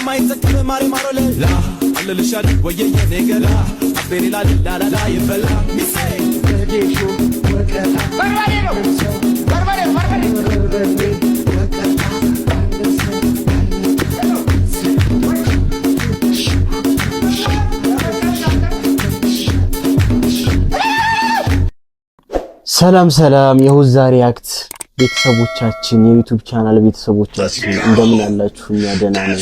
የማይጠቅም ማሬ ማሮለላ አለልሻል ወየ የኔ ገላ አቤሬላ ላላላ ይበላ ሚሴ በርበሬ ነው፣ በርበሬ በርበሬ። ሰላም ሰላም፣ የሁዛ React ቤተሰቦቻችን፣ የ YouTube channel ቤተሰቦቻችን እንደምን አላችሁ? እኛ ደህና ነን።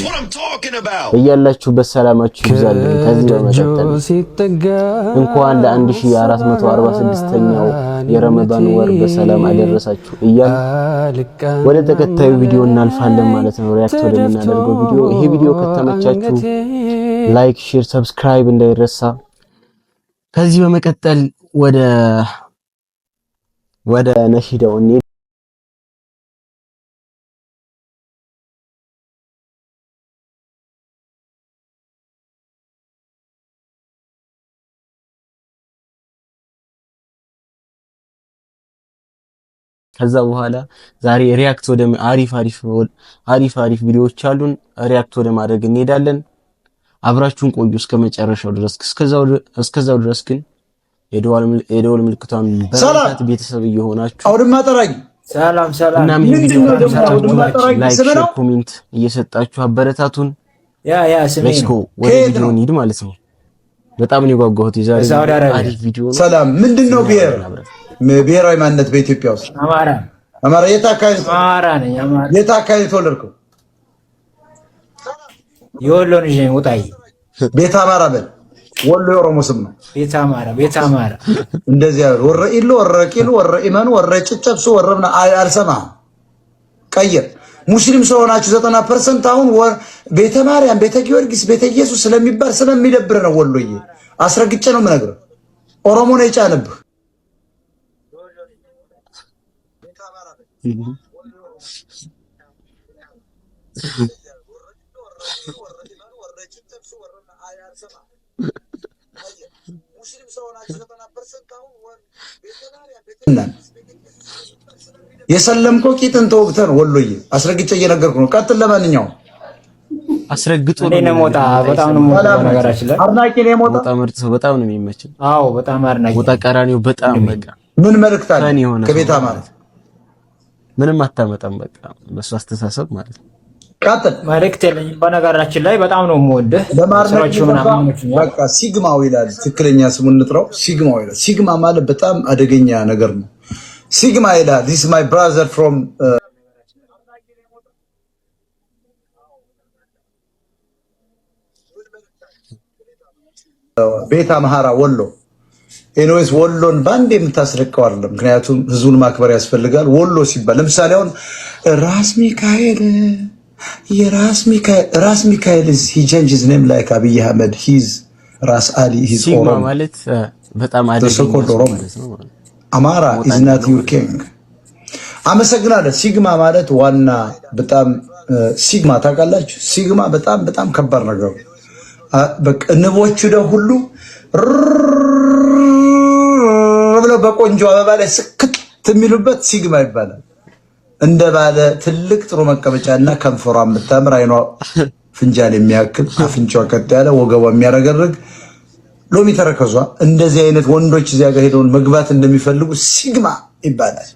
በያላችሁበት ሰላማችሁ ይብዛልን። ከዚህ በመቀጠል እንኳን ለ1446ኛው የረመዳን ወር በሰላም አደረሳችሁ እያልን ወደ ተከታዩ ቪዲዮ እናልፋለን ማለት ነው። React ወደምናደርገው ቪዲዮ። ይሄ ቪዲዮ ከተመቻችሁ like፣ share፣ subscribe እንዳይረሳ። ከዚህ በመቀጠል ወደ ነሺዳው እንሂድ። ከዛ በኋላ ዛሬ react ወደ አሪፍ አሪፍ አሪፍ አሪፍ ቪዲዮዎች አሉን፣ react ወደ ማድረግ እንሄዳለን። አብራችሁን ቆዩ እስከ መጨረሻው ድረስ። እስከዛው ድረስ ግን የደወል ምልክቷን በመንካት ቤተሰብ እየሆናችሁ አውድማ ጠራጊ ሰላም ሰላም። እናም ይህ ቪዲዮ ምንድን ነው ደግሞ አውድማ ጠራጊ like፣ ስም share፣ ነው? Comment እየሰጣችሁ አበረታቱን። Yeah፣ ስሜ Let's ነው። go ወደ ከየት ቪዲዮ ነው? እንሂድ ማለት ነው። በጣም ነው የጓጓሁት የዛሬ ከሳውዲ አረቢያ። አሪፍ ቪዲዮ ነው። ሰላም። ምንድን ነው ብሔር ብሔራዊ ማንነት በኢትዮጵያ ውስጥ? አማራ። አማራ። የት አካባቢ? አማራ ነኝ። አማራ። የት አካባቢ የተወለድከው? የወሎ ልጅ ነኝ። ውጣይ። ቤተ አማራ በል። ወሎ የኦሮሞ ስም ነው። ቤተ አማራ፣ ቤተ አማራ። እንደዚህ ያሉ ወረ ኢሉ፣ ወረ ቂሉ፣ ወረ ኢመኑ፣ ወረ ጭጨብሱ፣ ወረ ምናምን አልሰማህም። ቀይር። ሙስሊም ስለሆናችሁ 90% አሁን ቤተ ማርያም፣ ቤተ ጊዮርጊስ፣ ቤተ ኢየሱስ ስለሚባል ስለሚደብር ነው። ወሎዬ አስረግጬ ነው የምነግርህ። ኦሮሞ ነው የጫነብህ። የሰለምከው ቂጥን ተወግተህ ነው። ወሎዬ አስረግጬ እየነገርኩህ ነው። ቀጥል። ለማንኛውም አስረግጦ እንዴት ነህ ሞጣ? በጣም ነው የምወደው ነገራችን ላይ። አድናቂ ነው የሞጣ። ሞጣ ምርጥ ሰው፣ በጣም ነው የሚመችል። አዎ፣ በጣም አድናቂ። ሞጣ ቀራኒው በጣም በቃ ምን መልእክት አለ funny የሆነ ከቤተ ሰው። አማራ? ምንም አታመጣም። በቃ በሱ አስተሳሰብ ማለት ነው። ቀጥል። መልእክት የለኝም። በነገራችን ላይ በጣም ነው የምወድህ። ለማድነቅ ስራዎች ምናምን ይመቹኛል። በቃ ሲግማው ይላል። ትክክለኛ ስሙን እንጥራው። ሲግማው ይላል። Sigma ማለት በጣም አደገኛ ነገር ነው። Sigma ይላል። This my brother from ቤተ አምሃራ ወሎ። Anyways ወሎን በአንድ የምታስለቀው አይደለም። ምክንያቱም ህዝቡን ማክበር ያስፈልጋል። ወሎ ሲባል ለምሳሌ አሁን ራስ ሚካኤል፣ የራስ ሚካኤል፣ ራስ ሚካኤል he change his name like አብይ አህመድ፣ he's ራስ አሊ፣ he's Sigma ኦሮሞ። ማለት በጣም አደገኛ so-called ሰው ኦሮሞ። ማለት ነው። አማራ is not your king። አመሰግናለሁ። Sigma ማለት ዋና በጣም sigma ታውቃላችሁ? Sigma በጣም በጣም ከባድ ነገር ነው። በቃ ንቦቹ ደ ሁሉ ብለው በቆንጆ አበባ ላይ ስክት የሚሉበት sigma ይባላል። እንደ ባለ ትልቅ ጥሩ መቀመጫ እና ከንፈሯ የምታምር፣ አይኗ ፍንጃል የሚያክል፣ አፍንጫዋ ቀጥ ያለ፣ ወገቧ የሚያረገርግ፣ ሎሚ ተረከዟ፣ እንደዚህ አይነት ወንዶች እዚያ ጋር ሄደውን መግባት እንደሚፈልጉ sigma ይባላል።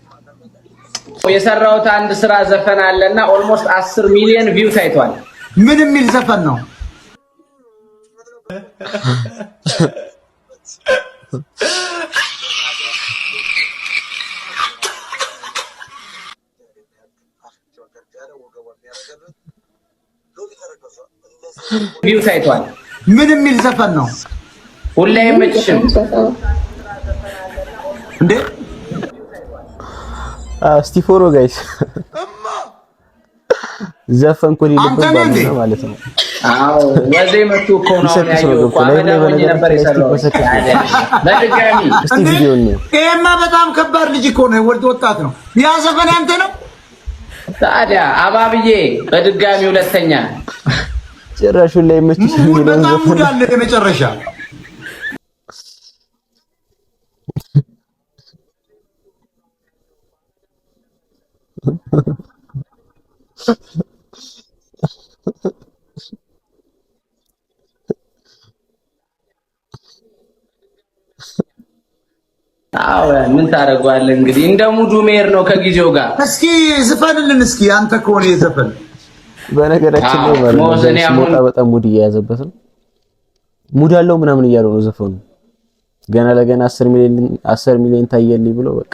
የሰራሁት አንድ ስራ ዘፈን አለና almost 10 ሚሊዮን view ታይቷል። ምን የሚል ዘፈን ነው? View ታይቷል። ምን የሚል ዘፈን ነው? ሁሌ አይመችሽም። እንዴ? እስቲፎ ነው guys፣ ዘፈንኩ አንተ ነህ እንዴ? ሊልብን ማለት ነው። አዎ፣ ወዜ መቱ እኮ ነው አሁን ይሰክስ ነው ያየው እኮ ገብቶ ላይ አመዳም ሆኜ ነበር በነገራችን ላይ እስቲ የሰራሁት። በሰክስ ነው። በድጋሚ እስቲ እንዴ? ቪዲዮ ነው። ይሄማ በጣም ከባድ ልጅ እኮ ነው። ወልድ ወጣት ነው። ያ ዘፈን ያንተ ነው? ታዲያ አባብዬ በድጋሚ ሁለተኛ። ጭራሹን ላይ መችሽ Mood የሚለውን በጣም ዘፈን Mood አለ የመጨረሻ። አዎ፣ ምን ታደርገዋለህ እንግዲህ፣ እንደ mood ኡ መሄድ ነው ከጊዜው ጋር። እስኪ ዝፈንልን እስኪ አንተ ከሆነ የዘፈን በነገራችን ላይ ማለት ነው ሞዝ፣ እኔ አሁን ሞጣ በጣም mood እየያዘበት ነው። Mood አለው ምናምን እያለው ነው ዘፈኑ። ገና ለገና 10 ሚሊዮን 10 ሚሊዮን ታየልኝ ብሎ በቃ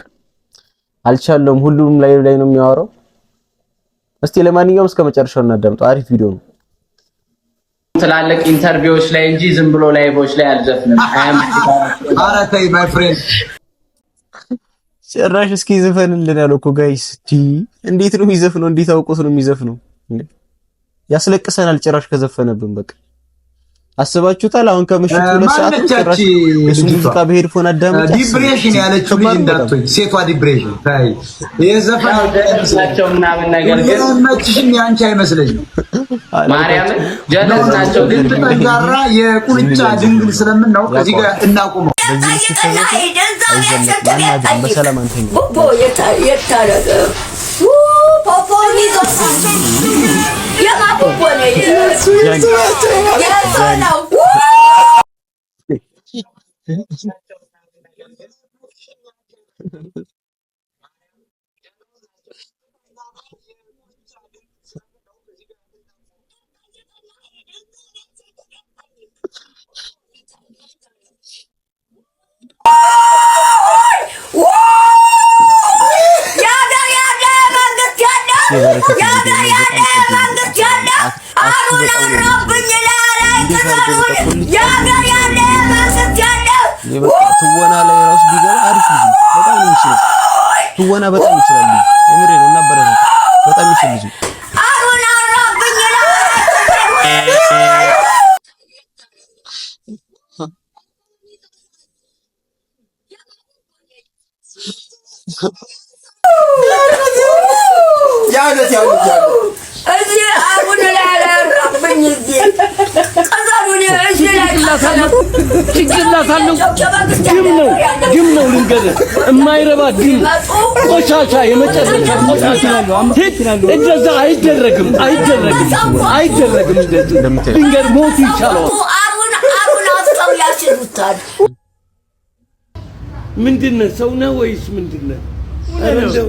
አልቻለውም። ሁሉም ላይ ላይ ነው የሚያወራው። እስቲ ለማንኛውም እስከ መጨረሻው እናዳምጠው። አሪፍ ቪዲዮ ነው። ትላልቅ interview ዎች ላይ እንጂ ዝም ብሎ live ኦች ላይ አልዘፍንም። አያም ኧረ ተይ my friend። ጭራሽ እስኪ ዝፈንልን ያለው እኮ guys። እንዴት ነው የሚዘፍነው? እንዴት አውቆት ነው የሚዘፍነው? ያስለቅሰናል ጭራሽ ከዘፈነብን። በቃ አስባችሁታል? አሁን ከምሽቱ 2 ሰዓት ነው። ጭራሽ የሱ ሙዚቃ በ headphone አዳምጪ። Depression ያለችው ልጅ እንዳትሆኝ፣ ሴቷ depression ታይ። ይሄ ዘፈን ናቸው ምናምን ነገር ግን መችሽም ያንቺ አይመስለኝም። ማርያምን ጀለስ ናቸው ግን ጠንካራ የቁንጫ ድንግል ስለምናውቅ እዚህ ጋር እናቁመው። በዚህ ምሽት ተዘፍኖ አይዘለቅም፣ አናድርም፣ በሰላም አንተኛም። ፖፖ የታረገ ፖፖ ይዞ የማ ፖፖ ነው? የእሱ ነው። ያገር ያለ መንግስት ያለው የበረከት ያገር ቪዲዮ ነው። ያለ በጣም መንግስት ያለው አክቱ አሁን በጣም ነው የሚችለው። አራብኝ ላይ እንዴት አድርጎ በቃ ቁልጭ ያገር ያለ መንግስት ያለው ይሄ በቃ ትወና ላይ ራሱ ቢገባ አሪፍ ልጅ ነው። በጣም ነው የሚችለው። ትወና በጣም ይችላል ልጅ። የምሬ ነው። እናበረታታ። በጣም ይችል ልጅ ነው። አሁን አራብኝ ላይ እዚህ አሁን ላይ አራብኝ እዚህ ቅጠሉን እዚህ ላይ ጭንቅላት አለው። ግም ነው፣ ግም ነው ልንገርህ፣ የማይረባ ግም፣ ቆሻሻ፣ የመጨረሻ ቆሻሻ። ሂድ፣ እንደዛ አይደረግም፣ አይደረግም፣ አይደረግም። እንደዚህ ልንገርህ፣ ሞቱ ይቻለዋል። አሩን አሩን አፍተው ያስይዙታል። ምንድን ነህ? ሰው ነህ ወይስ ምንድን ነህ? ኧረ እንደው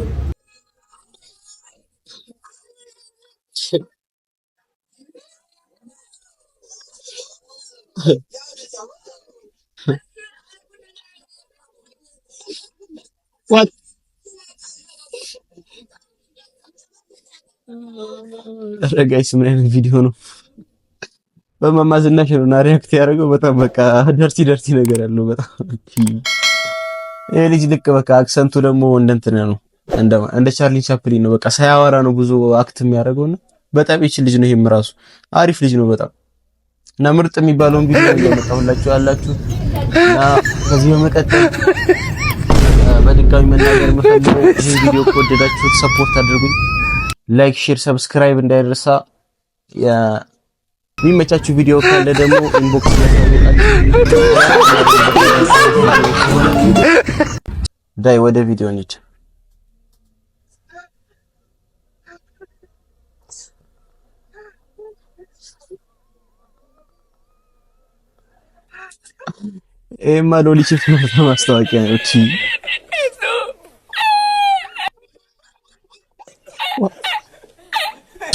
What? ኧረ guys፣ ምን አይነት ቪዲዮ ነው? በእማማ ዝናሽ ነው እና react ያደረገው። በጣም በቃ dirty dirty ነገር ያለው በጣም። ይሄ ልጅ ልክ በቃ accent ኡ ደግሞ እንደ እንትን ነው፣ እንደ ቻርሊ ቻፕሊን ነው። በቃ ሳያወራ ነው ብዙ act የሚያደርገውና በጣም ይችል ልጅ ነው። ይሄም ራሱ አሪፍ ልጅ ነው በጣም። እና ምርጥ የሚባለውን ቪዲዮ እያመጣሁላችሁ ያላችሁ። እና ከዚህ በመቀጠል በድጋሚ መናገር የምፈልገው ይህን ቪዲዮ ከወደዳችሁት support አድርጉኝ። Like፣ share፣ subscribe እንዳይረሳ። የሚመቻችሁ ቪዲዮ ካለ ደግሞ inbox ላይ ያሳውቃችሁ። ዳይ ወደ ቪዲዮ እንሂድ። ይሄማ ሎሊ ቺፕስ ማስታወቂያ ነው። እቺ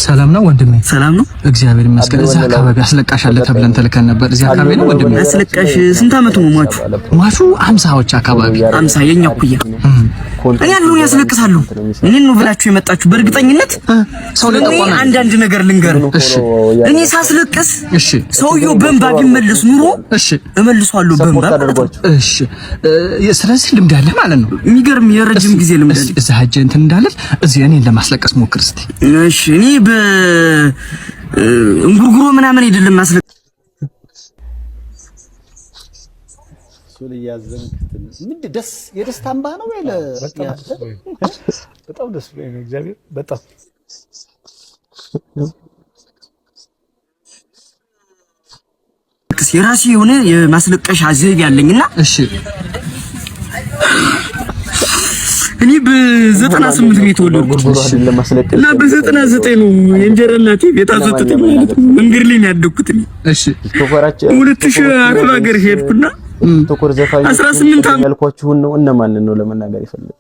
ሰላም ነው ወንድሜ? ሰላም ነው፣ እግዚአብሔር ይመስገን። እዚህ አካባቢ አስለቃሽ አለ ተብለን ተልከን ነበር። እዚህ አካባቢ ነው ወንድሜ? አስለቃሽ ስንት አመቱ ነው ሟቹ? ሟቹ 50ዎች አካባቢ። 50 የኛ እኩያ። እኔ ያለውን ያስለቅሳሉ። እኔን ነው ብላችሁ የመጣችሁ በእርግጠኝነት። ሰው እኔ ለጠቆመ አንዳንድ ነገር ልንገር። እኔ ሳስለቅስ ሰውየው በእንባ ቢመለስ ኑሮ እመልሷለሁ በእንባ ማለት ነው። እሺ፣ ስለዚህ ልምድ አለ ማለት ነው። የሚገርም የረጅም ጊዜ ልምድ አለ። እዛ ሂጅ እንትን እንዳለች እዚህ እኔን ለማስለቀስ ሞክር እስቲ። እሺ፣ እኔ በ እንጉርጉሮ ምናምን አይደለም ማስለቅ እሱን እያዘንክ ምንድን ደስ የደስታ እንባ ነው ወይ? በጣም ደስ ብሎኝ ነው። እግዚአብሔር በጣም የራሴ የሆነ የማስለቀሻ ዘይቤ አለኝና እሺ እኔ በ98 ነው የተወለድኩት እና በ99 ነው የእንጀራ እናቴ ቤት አስወጥተኝ ማለት ነው። መንገድ ላይ ነው ያደግኩት እኔ። እሺ 2000 አረብ ሀገር ሄድኩና TikToker ዘፋኞች 18 ዓመት ያልኳችሁን ነው። እነማንን ነው ለመናገር የፈለገው?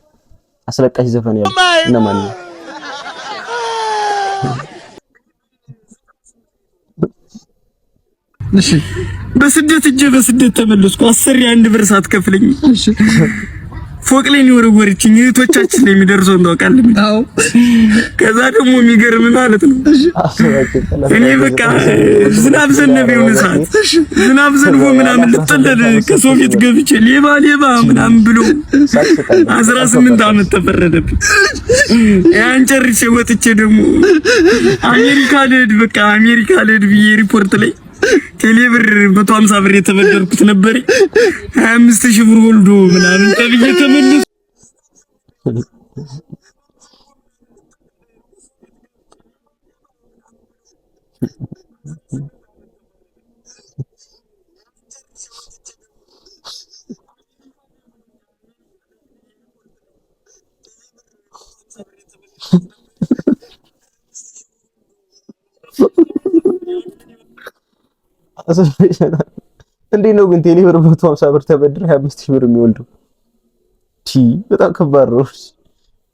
አስለቃሽ ዘፈን ያሉ እነማንን ነው? እሺ በስደት እጄ በስደት ተመለስኩ። አሰሪ አንድ ብር ሳትከፍለኝ። እሺ ፎቅ ላይ ነው የወረወረችኝ። እህቶቻችን ላይ የሚደርሰውን ታውቃለህ። አዎ ከዛ ደግሞ የሚገርም ማለት ነው እኔ በቃ ዝናብ ዘነበ የሆነ ሰዓት ዝናብ ዘንቦ ምናምን ልጠለል ከሰው ቤት ገብቼ ሌባ ሌባ ምናምን ብሎ 18 ዓመት ተፈረደብኝ። ያን ጨርሼ ወጥቼ ደግሞ አሜሪካ ልሂድ በቃ አሜሪካ ልሂድ ብዬ ሪፖርት ላይ ቴሌብር 150 ብር የተበደርኩት ነበር 25 ሺህ ብር ወልዶ ምናምን ተብዬ ተመለስኩ። እንዴት ነው ግን ቴሌብር 150 ብር ተበድሮ 25 ሺህ ብር የሚወልደው? ቲ በጣም ከባድ ነው።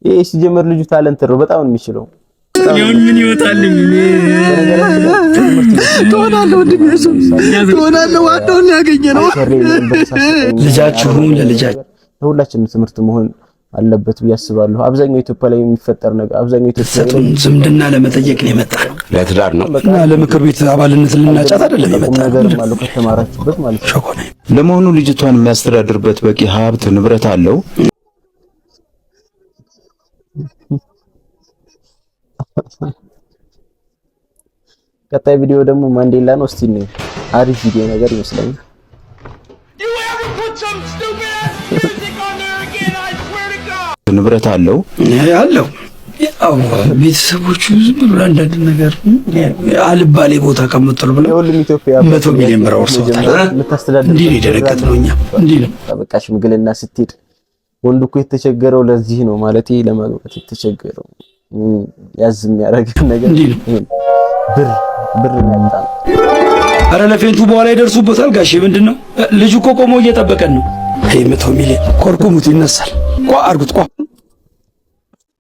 ይሄ ሲጀመር ልጁ talent ነው፣ በጣም ነው የሚችለው። ያሁን ምን ይወጣልኝ? ትሆናለህ ወንድሜ፣ እሱ ትሆናለህ። ዋናውን ያገኘ ነው። ልጃችሁን ለልጃችሁ ለሁላችንም ትምህርት መሆን አለበት ብዬ አስባለሁ። አብዛኛው ኢትዮጵያ ላይ የሚፈጠር ነገር አብዛኛው ኢትዮጵያ ላይ ሰጡን ዝምድና ለመጠየቅ ነው የመጣ ነው ለትዳር ነው እና ለምክር ቤት አባልነት ልናጫት አይደለም ቁም የመጣ ነው። ነገርም አለው ከተማራችሁበት ማለት ነው። ሸኮና ለመሆኑ ልጅቷን የሚያስተዳድርበት በቂ ሀብት ንብረት አለው? ቀጣይ ቪዲዮ ደግሞ ማንዴላ ነው። እስቲ እንየው። አሪፍ ቪዲዮ ነገር ይመስለኛል። ንብረት አለው? አለው። ያው ቤተሰቦቹ ዝም ብሎ አንዳንድ ነገር አልባሌ ቦታ ከምትሉ ብለው የሁሉም ኢትዮጵያ 100 ሚሊዮን ብር አውርሰውታል። የምታስተዳድርበት እንዲህ ነው የደነገጥነው እኛ እንዲህ ነው። በቃ ሽምግልና ስትሄድ ወንዱ እኮ የተቸገረው ለዚህ ነው ማለት ለማግባት የተቸገረው ያዝ የሚያደርግ ነገር እንዲህ ነው። ይሄ ነው። ብር ብር ያጣ ነው። አረ ለ faint ኡ በኋላ ይደርሱበታል። ጋሼ ምንድን ነው ልጁ እኮ ቆሞ እየጠበቀን ነው። ይሄ 100 ሚሊዮን ኮርኩሙት ይነሳል። ቋ አርጉት ቋ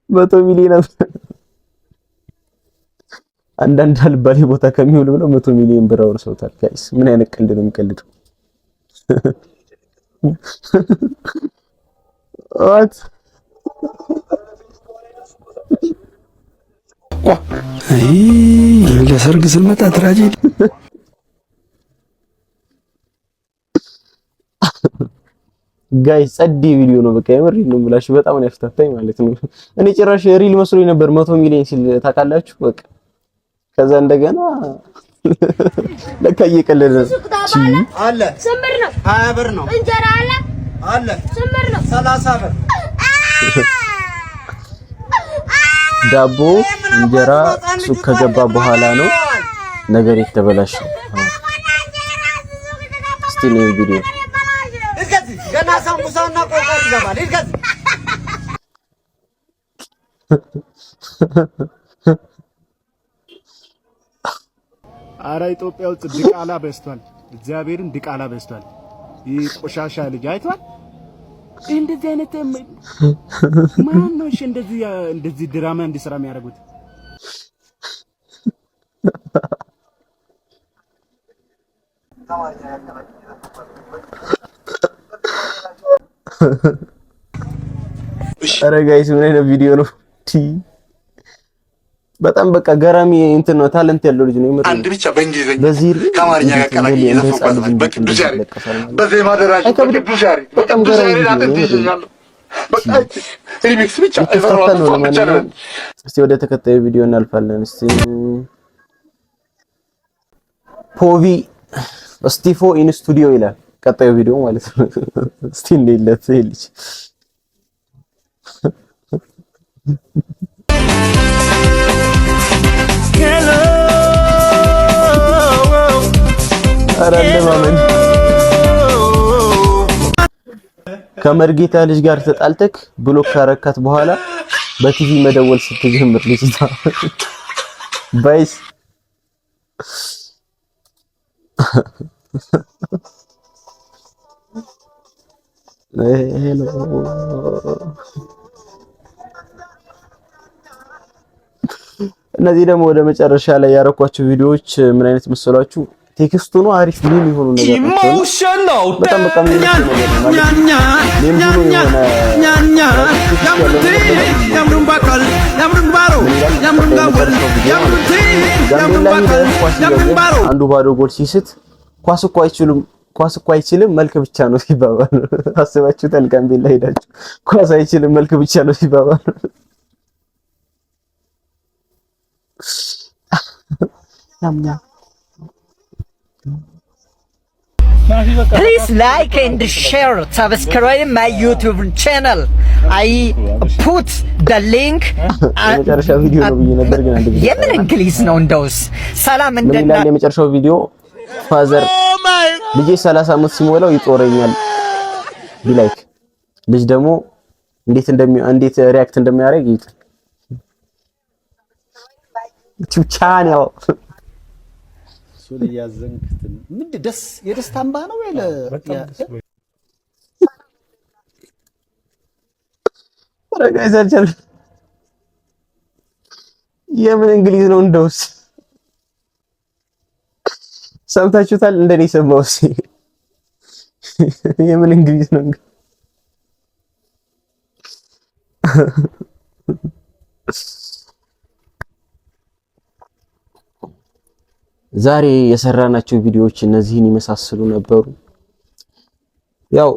100 ሚሊዮን አንዳንድ አልባሌ ቦታ ከሚውል ብለው 100 ሚሊዮን ብር አውርሰውታል። Guys፣ ምን አይነት ቀልድ ነው የሚቀልደው? What? ቋ አይ ለሰርግ ስንመጣ tragedy። Guys፣ ጸዴ ቪዲዮ ነው። በቃ የምር ነው የምላችሁ፣ በጣም ነው ያፍታታኝ ማለት ነው። እኔ ጭራሽ real መስሎኝ ነበር 100 ሚሊዮን ሲል ታውቃላችሁ። በቃ ከዛ እንደገና ለካ እየቀለደ ነው። አለ። ስንት ብር ነው? 20 ብር ነው። እንጀራ አለ? አለ። ስንት ብር ነው? 30 ብር። ዳቦ እንጀራ ሱቅ ከገባ በኋላ ነው ነገር የተበላሸው። እስቲ ነው ቪዲዮ። ይድገዝ ገና ሳምቡሳና ቆቀር ይገባል። ይድገዝ። አረ ኢትዮጵያ ውስጥ ድቃላ በዝቷል። እግዚአብሔርን ድቃላ በዝቷል። ይህ ቆሻሻ ልጅ አይቷል። እንደዚህ አይነት ማን ነው? እሺ እንደዚህ እንደዚህ ድራማ እንዲሰራ የሚያደርጉት? ኧረ guys፣ ምን አይነት ቪዲዮ ነው? በጣም በቃ ገራሚ እንትን ነው፣ talent ያለው ልጅ ነው። የምር አንድ ብቻ በእንግሊዝኛ በዚህ እድሜ ከአማርኛ ጋር እንዴት ቀላቅዬ እንደ ህፃን የዘፈንኳት ልጅ ናት። እንዴት በቅዱስ እንደዚህ ያሬድ ይለቀሳል ማለት በዜማ ደራሽ አይከብድም። በቅዱስ ያሬድ በጣም በቅዱስ ገራሚ ያሬድ ቪዲዮ ነው አጥንት የምር። ይዤሻለሁ። በቃ እቺ remix ብቻ የተፍታታ የሰራኋት ነው። እሷን ብቻ ነው። ለማንኛውም እስቲ ወደ ተከታዩ ቪዲዮ እናልፋለን። እስቲ ፖቪ ስቲፎ in studio ይላል ቀጣዩ ቪዲዮ ማለት ነው። እስቲ እንዴለት ይሄ ልጅ። ኧረ አለማመን። ከመርጌታ ልጅ ጋር ተጣልተክ block ካረካት በኋላ በቲቪ መደወል ስትጀምር ልጅቷ ባይስ። Hello። እነዚህ ደግሞ ወደ መጨረሻ ላይ ያረኳቸው ቪዲዮዎች ምን አይነት መሰሏችሁ? Text ኡ ነው አሪፍ meme የሆኑ ነገር ናቸው። በጣም በቃ የሚመስል ነገር ነው ማለት meme ሆኖ የሆነ text ያለው ነገር ጋምቤላ ሄደህ ኳስ እያየህ አንዱ ባዶ ጎል ሲስት ኳስ እኮ አይችሉም፣ ኳስ እኮ አይችልም መልክ ብቻ ነው ሲባባሉ አስባችሁታል? ጋምቤላ ሄዳችሁ ኳስ አይችልም መልክ ብቻ ነው ሲባባሉ። Please like and share, subscribe my YouTube channel. I put the link. የመጨረሻ ቪዲዮ ነው ብዬ ነበር፣ ግን አንድ ቪዲዮ የምን እንግሊዝ ነው እንደውስ። ሰላም። ምን እንደና ይላል የመጨረሻው ቪዲዮ? Father ልጄ 30 ዓመት ሲሞላው ይጦረኛል be like ልጅ ደግሞ እንዴት react እንደሚያደርግ ይዩት። YouTube channel። እሱን እያዘንክ ምንድን ደስ የደስታ እንባ ነው ወይ? ኧረ guys አልቻልኩም። የምን እንግሊዝ ነው እንደውስ ሰምታችሁታል? እንደኔ ሰማውስ የምን እንግሊዝ ነው? ዛሬ የሰራናቸው ቪዲዮዎች እነዚህን ይመሳሰሉ ነበሩ። ያው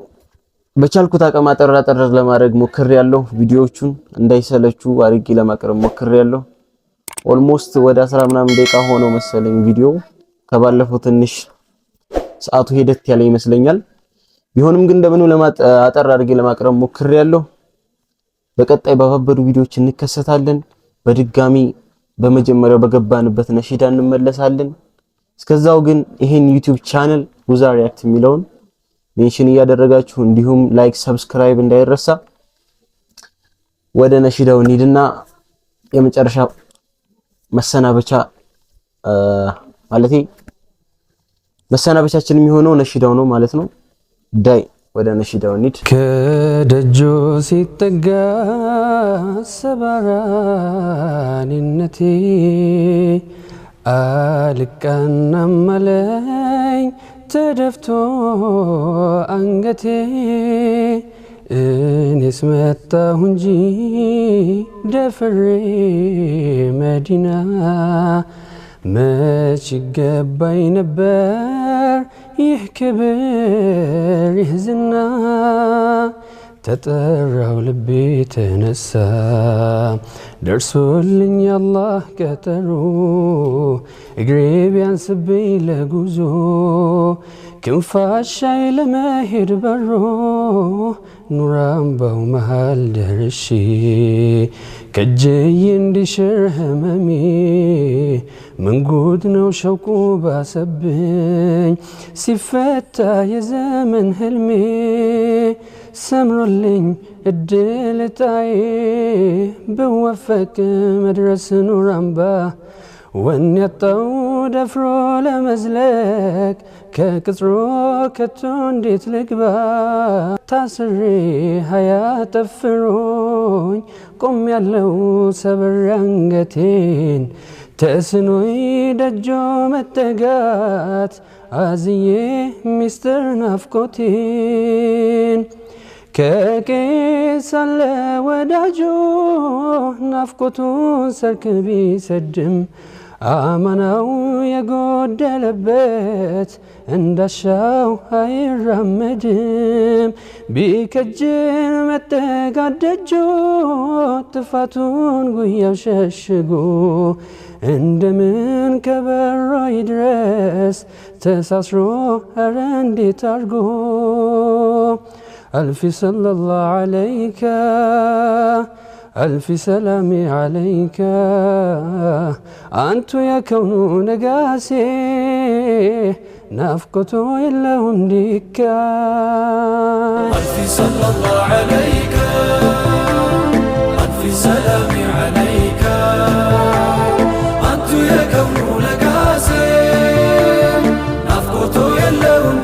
በቻልኩት አቅም አጠር አጠር ለማድረግ ሞክሬያለሁ። ቪዲዮዎቹን እንዳይሰለቹ አድርጌ ለማቅረብ ሞክሬያለሁ። Almost ወደ 10 ምናምን ደቂቃ ሆነው መሰለኝ ቪዲዮ፣ ከባለፈው ትንሽ ሰዓቱ ሄደት ያለ ይመስለኛል። ቢሆንም ግን እንደምንም አጠር አድርጌ ለማቅረብ ሞክሬያለሁ። በቀጣይ ባበዱ ቪዲዮዎች እንከሰታለን። በድጋሚ በመጀመሪያው በገባንበት ነሺዳ እንመለሳለን። እስከዛው ግን ይሄን YouTube channel ጉዛ React የሚለውን mention እያደረጋችሁ እንዲሁም like፣ subscribe እንዳይረሳ። ወደ ነሺዳው እንሂድና የመጨረሻ መሰናበቻ፣ ማለቴ መሰናበቻችን የሚሆነው ነሺዳው ነው ማለት ነው። ዳይ ወደ ነሺዳው እንሂድ። ከደጆ ሲጠጋ ሰባራኒነቴ አልቀናም አለኝ ተደፍቶ አንገቴ፣ እኔስ መጣሁ እንጂ ደፍሬ መዲና፣ መች ይገባኝ ነበር ይህ ክብር ይህ ዝና። ተጠራው ልቤ ተነሳ፣ ደርሶልኝ አላህ ቀጠሮ፣ እግሬ ቢያንስብኝ ለጉዞ ክንፋሻይ ለመሄድ በሮ፣ ኑራምባው መሃል ደርሼ ከጀይ እንዲሽር ህመሜ፣ ምንጉድ ነው ሸውቁ ባሰብኝ ሲፈታ የዘመን ህልሜ፣ ሰምሮልኝ እድል ጣዬ ብወፈቅ መድረስ ኑር አምባ፣ ወኔ ያጣው ደፍሮ ለመዝለቅ ከቅጽሮ ከቶ እንዴት ልግባ? ታስሬ ሀያ ጠፍሮኝ ቆም ያለው ሰብሬ አንገቴን፣ ተስኖይ ደጆ መጠጋት አዝዬ ሚስጥር ናፍቆቴን። ከቄስ አለ ወዳጆ ናፍቆቱን ሰርክ ቢሰድም፣ አማናው የጎደለበት እንዳሻው አይራመድም። ቢከጅል መጠጋት ደጆ ጥፋቱን ጉያው ሸሽጎ፣ እንደምን ከበሮ ይድረስ ተሳስሮ ኧረ እንዴት አድርጎ። ألف صلى الله عليك، ألف سلام عليك، አንቱ የከውኑ ነጋሴ ናፍቆቶ የለውም ዲካ። ألف صلى الله عليك، ألف سلام عليك، አንቱ የከውኑ ለጋሴ ናፍቆቶ የለውም።